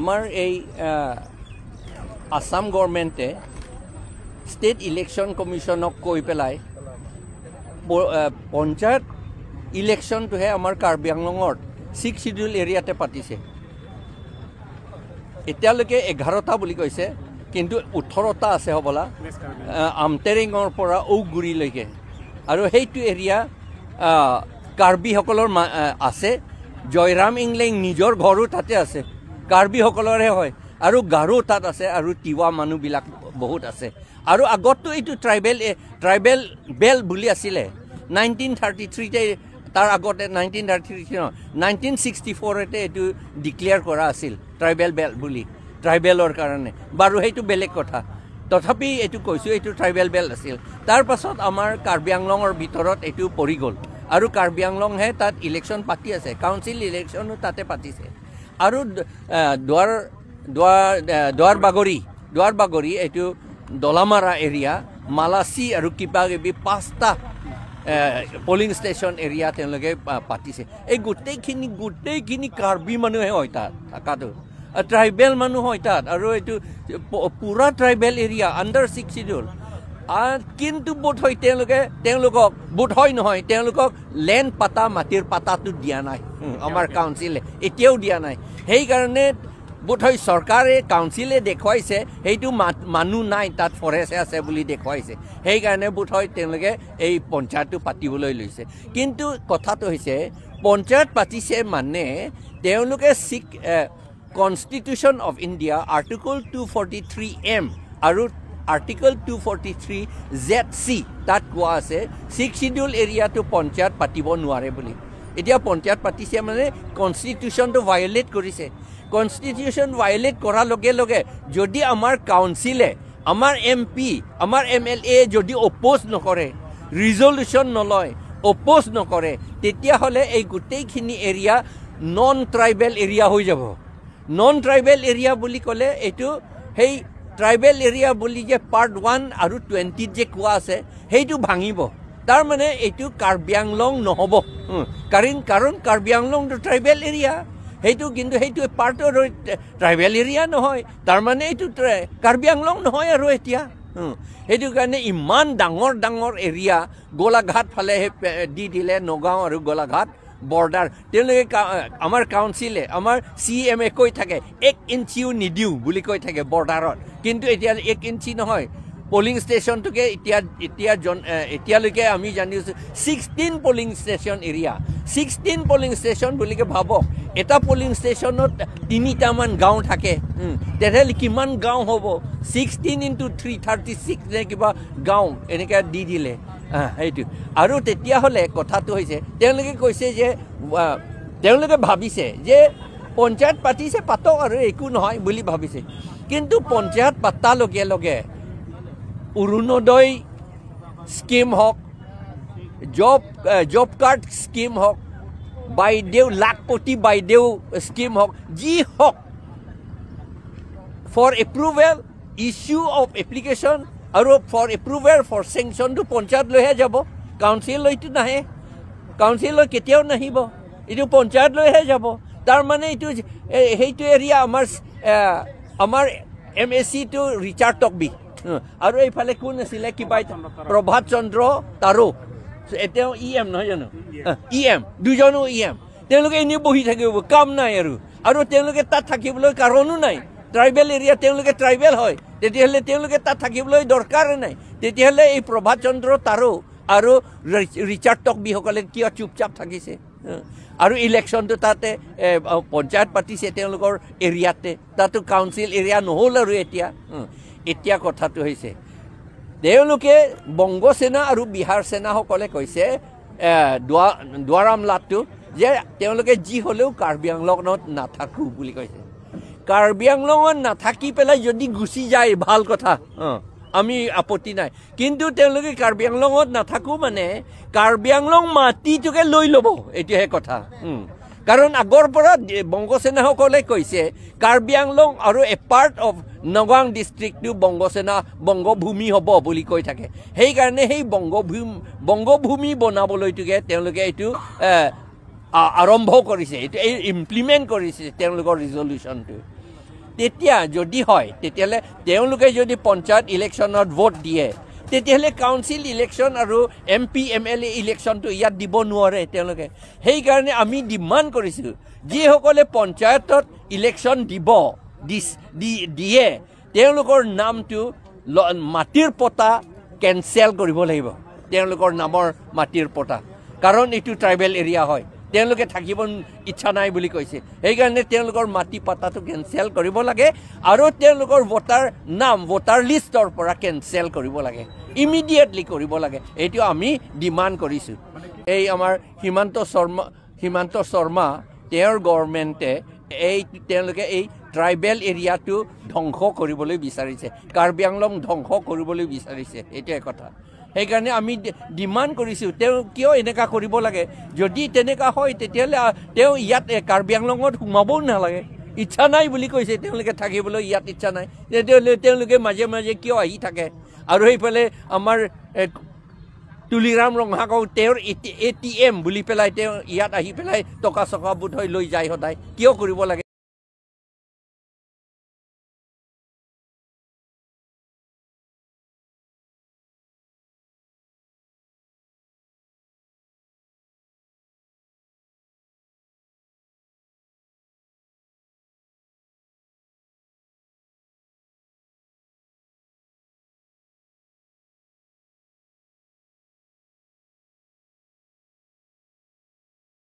আমাৰ এই Assam গভৰ্ণমেণ্টে state election কমিশ্যনক কৈ পেলাই পঞ্চায়ত ইলেকশ্যনটোহে আমাৰ কাৰ্বি আংলঙত ছিক্স চিডিউল এৰিয়াতে পাতিছে। এতিয়ালৈকে 11টা বুলি কৈছে, কিন্তু 18টা আছে হ'বলা, আমটেৰেঙৰ পৰা ঔগুৰিলৈকে। আৰু সেইটো এৰিয়া কাৰ্বিসকলৰ আছে। জয়ৰাম ইংলেং নিজৰ ঘৰো তাতে আছে, কাৰ্বিসকলৰহে হয়। আৰু গাৰো তাত আছে, আৰু তিৱা মানুহবিলাক বহুত আছে। আৰু আগততো এইটো ট্ৰাইবেল বেল্ট বুলি আছিলে 1933তে, তাৰ আগতে 1933 নহয়, 1964তে এইটো ডিক্লেয়াৰ কৰা আছিল ট্ৰাইবেল বেল্ট বুলি, ট্ৰাইবেলৰ কাৰণে। বাৰু সেইটো বেলেগ কথা, তথাপি এইটো কৈছোঁ, এইটো ট্ৰাইবেল বেল্ট আছিল। তাৰপাছত আমাৰ কাৰ্বি আংলঙৰ ভিতৰত এইটো পৰি গ'ল, আৰু কাৰ্বি আংলংহে তাত ইলেকশ্যন পাতি আছে, কাউন্সিল ইলেকশ্যনো তাতে পাতিছে। আৰু দুৱাৰ বাগৰি এইটো দলামাৰা এৰিয়া, মালাচি আৰু কিবা কিবি 5টা পলিং ষ্টেচন এৰিয়া তেওঁলোকে পাতিছে। এই গোটেইখিনি কাৰ্বি মানুহে হয় তাত থকাটো, ট্ৰাইবেল মানুহ হয় তাত। আৰু এইটো পূৰা ট্ৰাইবেল এৰিয়া আণ্ডাৰ 6 চিডিউল। কিন্তু বোধ হয় তেওঁলোকক বোধ হয় নহয়, তেওঁলোকক লেণ্ড পাতা, মাটিৰ পাতাটো দিয়া নাই আমাৰ কাউন্সিলে, এতিয়াও দিয়া নাই। সেইকাৰণে বোধ হয় চৰকাৰে কাউন্সিলে দেখুৱাইছে সেইটো মানুহ নাই তাত, ফৰেষ্ট আছে বুলি দেখুৱাইছে। সেইকাৰণে বোধ হয় তেওঁলোকে এই পঞ্চায়তটো পাতিবলৈ লৈছে। কিন্তু কথাটো হৈছে, পঞ্চায়ত পাতিছে মানে তেওঁলোকে constitution of India article 243M আৰু আৰ্টিকল 243ZC তাত কোৱা আছে 6 চিডিউল এৰিয়াটো পঞ্চায়ত পাতিব নোৱাৰে বুলি। এতিয়া পঞ্চায়ত পাতিছে মানে কনষ্টিটিউশ্যনটো ভায়লেট কৰিছে। কনষ্টিটিউশ্যন ভায়লেট কৰাৰ লগে লগে যদি আমাৰ কাউন্সিলে, আমাৰ এম পি, আমাৰ এম এল এ যদি অপ'জ নকৰে, ৰিজলিউশ্যন নলয়, অপ'জ নকৰে, তেতিয়াহ'লে এই গোটেইখিনি এৰিয়া নন ট্ৰাইবেল এৰিয়া হৈ যাব। নন ট্ৰাইবেল এৰিয়া বুলি ক'লে এইটো সেই ট্ৰাইবেল এৰিয়া বুলি যে পাৰ্ট 1 আৰু 20ত যে কোৱা আছে সেইটো ভাঙিব। তাৰমানে এইটো কাৰ্বি আংলং নহ'ব, কাৰণ কাৰ্বি আংলংটো ট্ৰাইবেল এৰিয়া, সেইটো কিন্তু সেইটো পাৰ্টৰ ট্ৰাইবেল এৰিয়া নহয়, তাৰমানে এইটো কাৰ্বি আংলং নহয় আৰু এতিয়া। সেইটো কাৰণে ইমান ডাঙৰ ডাঙৰ এৰিয়া গোলাঘাট ফালে দি দিলে, নগাঁও আৰু গোলাঘাট বৰ্ডাৰ। তেওঁলোকে আমাৰ কাউন্সিলে, আমাৰ চি এম এ কৈ থাকে 1 ইঞ্চিও নিদিওঁ বুলি কৈ থাকে বৰ্ডাৰত, কিন্তু এতিয়া 1 ইঞ্চি নহয়, পলিং ষ্টেচনটোকে এতিয়া এতিয়া জন এতিয়ালৈকে আমি জানিছোঁ 16 polling station area, 16 polling station বুলিকে ভাবক, এটা পলিং ষ্টেচনত 3টামান গাঁও থাকে, তেতিয়াহ'লে কিমান গাঁও হ'ব? 16 × 336 নে কিবা গাঁও এনেকৈ দি দিলে সেইটো। আৰু তেতিয়াহ'লে কথাটো হৈছে, তেওঁলোকে কৈছে যে তেওঁলোকে ভাবিছে যে পঞ্চায়ত পাতিছে পাতক আৰু একো নহয় বুলি ভাবিছে। কিন্তু পঞ্চায়ত পাতাৰ লগে লগে অৰুণোদয় স্কীম হওক, জব কাৰ্ড স্কীম হওক, বাইদেউ লাখপতি বাইদেউ স্কীম হওক, যি হওক, for approval issue of application আৰু ফৰ এপ্ৰুভেল ফৰ চেংচনটো পঞ্চায়তলৈহে যাব, কাউন্সিললৈতো নাহে, কাউন্সিললৈ কেতিয়াও নাহিব, এইটো পঞ্চায়তলৈহে যাব। তাৰমানে এইটো সেইটো এৰিয়া আমাৰ এম এ চিটো ৰিচাৰ্ড টকবি, আৰু এইফালে কোন আছিলে কিবা প্ৰভাত চন্দ্ৰ তাৰো, তেওঁ ই এম নহয় জানো, ই এম, দুজনো ই এম। তেওঁলোকে এনেই বহি থাকিব, কাম নাই আৰু, আৰু তেওঁলোকে তাত থাকিবলৈ কাৰণো নাই। ট্ৰাইবেল এৰিয়া, তেওঁলোকে ট্ৰাইবেল হয়, তেতিয়াহ'লে তেওঁলোকে তাত থাকিবলৈ দৰকাৰে নাই। তেতিয়াহ'লে এই প্ৰভাত চন্দ্ৰ তাৰো আৰু ৰিচাৰ্ড টকবিসকলে কিয় চুপচাপ থাকিছে? আৰু ইলেকশ্যনটো তাতে পঞ্চায়ত পাতিছে তেওঁলোকৰ এৰিয়াতে, তাতো কাউন্সিল এৰিয়া নহ'ল আৰু এতিয়া। এতিয়া কথাটো হৈছে, তেওঁলোকে বংগ সেনা আৰু বিহাৰ সেনাসকলে কৈছে দুৱাৰামলাটো যে তেওঁলোকে যি হ'লেও কাৰ্বি আংলঙত নাথাকোঁ বুলি কৈছে। কাৰ্বি আংলঙত নাথাকি পেলাই যদি গুচি যায় ভাল কথা, আমি আপত্তি নাই, কিন্তু তেওঁলোকে কাৰ্বি আংলঙত নাথাকোঁ মানে কাৰ্বি আংলং মাটিটোকে লৈ ল'ব, এইটোহে কথা। কাৰণ আগৰ পৰা বংগ সেনাসকলে কৈছে কাৰ্বি আংলং আৰু এ পাৰ্ট অফ নগাঁও ডিষ্ট্ৰিক্টটো বংগসেনা বংগভূমি হ'ব বুলি কৈ থাকে। সেইকাৰণে সেই বংগভূমি বনাবলৈটোকে তেওঁলোকে এইটো আৰম্ভ কৰিছে, এইটো এই ইমপ্লিমেণ্ট কৰিছে তেওঁলোকৰ ৰিজলিউশ্যনটো। তেতিয়া যদি হয় তেতিয়াহ'লে তেওঁলোকে যদি পঞ্চায়ত ইলেকশ্যনত ভোট দিয়ে তেতিয়াহ'লে কাউন্সিল ইলেকশ্যন আৰু M P M L A ইলেকশ্যনটো ইয়াত দিব নোৱাৰে তেওঁলোকে। সেইকাৰণে আমি ডিমাণ্ড কৰিছোঁ যিসকলে পঞ্চায়তত ইলেকশ্যন দিব দিয়ে তেওঁলোকৰ নামটো মাটিৰ পটা কেনচেল কৰিব লাগিব, তেওঁলোকৰ নামৰ মাটিৰ পটা, কাৰণ এইটো ট্ৰাইবেল এৰিয়া হয়, তেওঁলোকে থাকিব ইচ্ছা নাই বুলি কৈছে। সেইকাৰণে তেওঁলোকৰ মাটি পটাটো কেনচেল কৰিব লাগে আৰু তেওঁলোকৰ ভোটাৰ নাম ভোটাৰ লিষ্টৰ পৰা কেনচেল কৰিব লাগে, ইমিডিয়েটলি কৰিব লাগে। এইটো আমি ডিমাণ্ড কৰিছোঁ। এই আমাৰ হিমন্ত শৰ্মা তেওঁৰ গভৰ্ণমেণ্টে এই তেওঁলোকে এই ট্ৰাইবেল এৰিয়াটো ধ্বংস কৰিবলৈ বিচাৰিছে, কাৰ্বি আংলং ধ্বংস কৰিবলৈ বিচাৰিছে, এইটোৱে কথা। সেইকাৰণে আমি ডিমাণ্ড কৰিছোঁ তেওঁ কিয় এনেকুৱা কৰিব লাগে। যদি তেনেকুৱা হয় তেতিয়াহ'লে তেওঁ ইয়াত কাৰ্বি আংলঙত সোমাবও নালাগে, ইচ্ছা নাই বুলি কৈছে তেওঁলোকে থাকিবলৈ ইয়াত ইচ্ছা নাই, তেতিয়াহ'লে তেওঁলোকে মাজে মাজে কিয় আহি থাকে। আৰু সেইফালে আমাৰ তুলিৰাম ৰংহাঙক তেওঁৰ এ টি এম বুলি পেলাই তেওঁ ইয়াত আহি পেলাই টকা চকা বোধ হৈ লৈ যায় সদায়, কিয় কৰিব লাগে।